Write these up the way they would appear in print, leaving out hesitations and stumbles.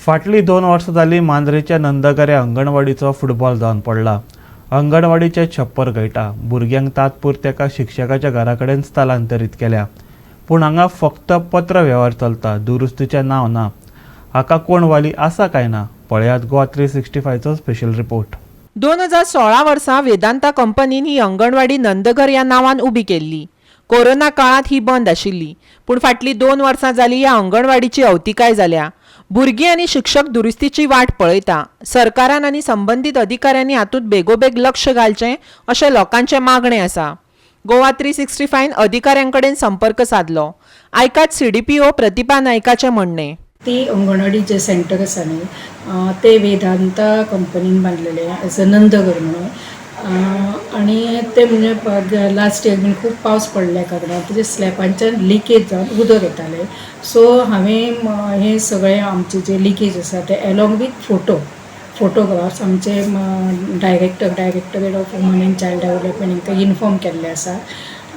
फाटलीं 2 वर्सां जालीं मांद्रेच्या नंदघर ह्या अंगणवाडीचो फुटबॉल जावन पडला. अंगणवाडीचें छप्पर गळटा. भुरग्यांक तात्पुरते एका शिक्षकाच्या घरा कडेन स्थलांतरीत केल्या. पूण हांगा फक्त पत्र वेव्हार चलता, दुरुस्तीचें नांव ना. हाका कोण वाली आसा काय ना? पळयात गोवा 365चो स्पेशल रिपोर्ट. 2016 वर्सा वेदांता कंपनीन ही अंगणवाडी नंदघर ह्या नांवान उबी केल्ली. कोरोना काळांत ही बंद आशिल्ली, पूण फाटलीं 2 वर्सां जालीं ह्या अंगणवाडीची अवतिकाय जाल्या. भुरगीं आनी शिक्षक दुरुस्तीची वाट पळयता. सरकारान आनी संबंदीत अधिकाऱ्यांनी हातूंत बेगोबेग लक्ष घालचें अशें लोकांचें मागणें आसा. गोवा 365 अधिकाऱ्यां कडेन संपर्क सादलो. आयकात सीडीपीओ प्रतिभा नायकाचें म्हणणें. ती अंगणवाडी जे सेंटर आसा न्ही, ते वेदांता कंपनीन बांदलेलें एज अ नंदघर म्हणून. आनी ते म्हणजे लास्ट इयर बीन खूब पावस पडल्या कारणान तेजे स्लॅबांच्यान लिकेज जावन उदक येतालें. सो हांवें हें सगळें आमचें जें लिकेज आसा तें एलोंग वीथ फोटोग्राफ्स आमचे Directorate of Women and Child Development हांकां इनफॉर्म केल्लें आसा.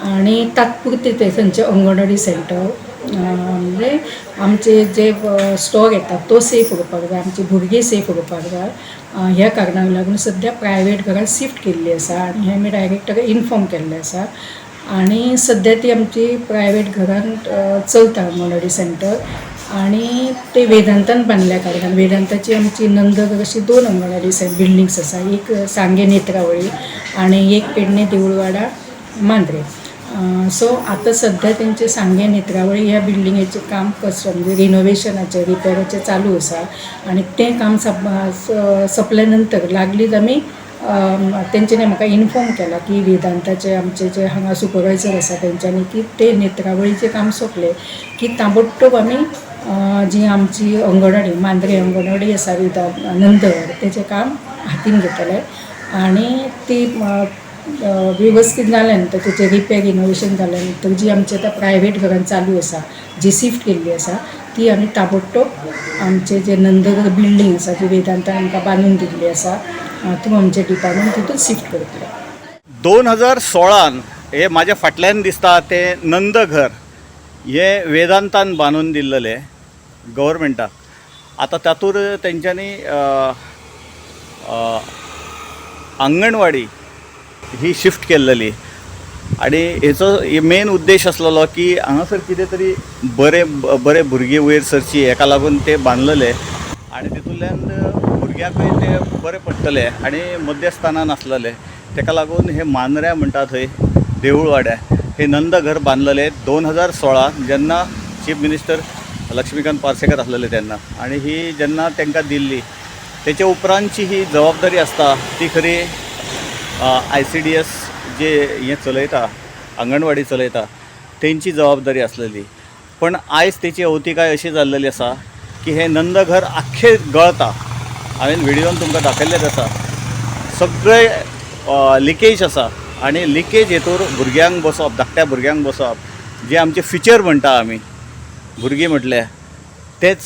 आनी तात्पुरते ते थंयचें अंगणवाडी सेंटर म्हणजे आमचे जे स्टॉक येता तो सेफ उरपाक जाय, आमची भुरगीं सेफ उरपाक जाय, ह्या कारणाक लागून सद्या प्रायवेट घरान शिफ्ट केल्ली आसा. आनी हें आमी डायरेक्टराक इनफॉर्म केल्लें आसा आनी सद्या ती आमची प्रायवेट घरान चलता अंगणवाडी सेंटर. आनी ते वेदांतान बांदल्या कारणान वेदांताची आमची नंदघर अशी 2 अंगणवाडी बिल्डिंग्स आसा, एक सांगे नेत्रावळी आनी एक पेडणे देऊळवाडा मांद्रे. सो आतां सद्या तेंचे सांगे नेत्रावळी ह्या बिल्डिंगेचें काम कसो म्हणजे रिनोवेशनाचें रिपेराचें चालू आसा. आनी तें काम सोंपल्या नंतर लागलीच आमी तेंच्यांनी म्हाका इनफॉर्म केलां की वेदांताचे आमचे जे हांगा सुपरवायजर आसा तेंच्यांनी की ते नेत्रावळीचें काम सोंपलें की ताबडतोब आमी जी आमची अंगणवाडी मांद्रे अंगणवाडी आसा वेदांत नंदघर तेचें काम हातीन घेतले. आनी ती वेवस्थीत जाल्या नंतर, तेचें रिपेर रिनोवेशन जाल्या नंतर, जी आमची आतां प्रायवेट घरान चालू आसा, जी शिफ्ट केल्ली आसा, ती आमी ताबडतोब आमचे जे नंदघर बिल्डींग आसा, जी वेदांतान आमकां बांदून दिल्ली आसा, थ्रू आमचें डिपार्टमेंट, तितून शिफ्ट करतले. 2016 हे म्हाज्या फाटल्यान दिसता तें नंदघर हें वेदांतान बांदून दिल्लेलें गव्हर्मेंटाक. आतां तातूंत तेंच्यांनी अंगणवाडी ही शिफ्ट केल्लेली आनी हेचो मेन उद्देश आसलेलो की हांगासर कितें तरी बरें बरें भुरगीं वयर सरची, हेका लागून ते बांदलेले आनी तितूंतल्यान भुरग्यांकूय ते बरें पडटलें आनी मध्यस्थानान आसलेले. तेका लागून हे मांद्र्या म्हणटा थंय देऊळवाड्या हे नंदघर बांदलेले 2016, जेन्ना चीफ मिनिस्टर लक्ष्मीकांत पार्सेकर आसलेले तेन्ना. आनी ही जेन्ना तांकां दिल्ली तेच्या उपरांतची ही जबाबदारी आसता ती खरी आयसीडीएस जे हें चलयता, अंगणवाडी चलयता, तेंची जबाबदारी आसलेली. पण आयज तेची अवतिकाय अशी जाल्लेली आसा की हें नंदघर आख्खें गळता. हांवें व्हिडियोन तुमकां दाखयल्लेंच आसा, सगळे लिकेज आसा. आनी लिकेज हेतूर भुरग्यांक बसोवप, धाकट्या भुरग्यांक बसोवप, जे आमचे फिचर म्हणटा आमी भुरगीं म्हटल्यार, तेच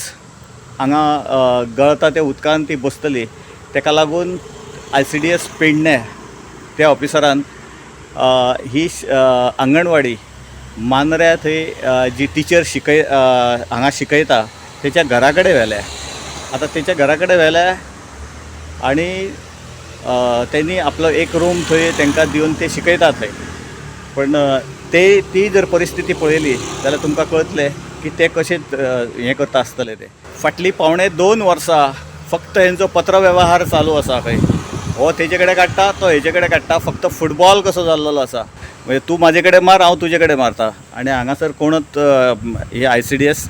हांगा गळता त्या उदकान ती बसतली. तेका लागून आयसीडीएस पेडणे त्या ऑफिसरान ही अंगणवाडी मांद्र्या थंय जी टिचर शिकय हांगा शिकयता तेच्या घरा कडेन व्हेल्या. आतां तेच्या घरा कडेन व्हेल्या आनी तेणी आपलो एक रूम थंय तांकां दिवन ते शिकयता थंय. पण ते ती जर परिस्थिती पळयली जाल्यार तुमकां कळतलें की ते कशें हें करता आसतले. ते फाटलीं 1.75 वर्सां फक्त हेंचो पत्रवेव्हार चालू आसा. खंय हो तेजे कडेन काडटा, तो हेजे कडेन काडटा, फक्त फुटबॉल कसो जाल्लेलो आसा, म्हणजे तूं म्हाजे कडेन मार, हांव तुजे कडेन मारता. आनी हांगासर कोणूच हे आयसीडीएस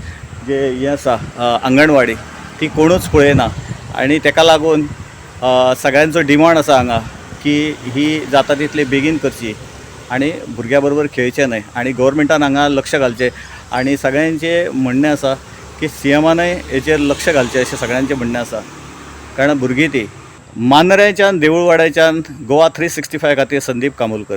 जे हें आसा अंगणवाडी ती कोणूच पळयना. आनी तेका लागून सगळ्यांचो डिमांड आसा हांगा की ही जाता तितली बेगीन करची आनी भुरग्यां बरोबर खेळचें न्हय आनी गव्हर्मेंटान हांगा लक्ष घालचें. आनी सगळ्यांचें म्हणणें आसा की सीएमानय हेचेर लक्ष घालचें अशें सगळ्यांचें म्हणणें आसा, कारण भुरगीं ती. मांद्रेच्यान देऊळवाड्याच्यान गोवा 365 खातीर संदीप कामोलकर.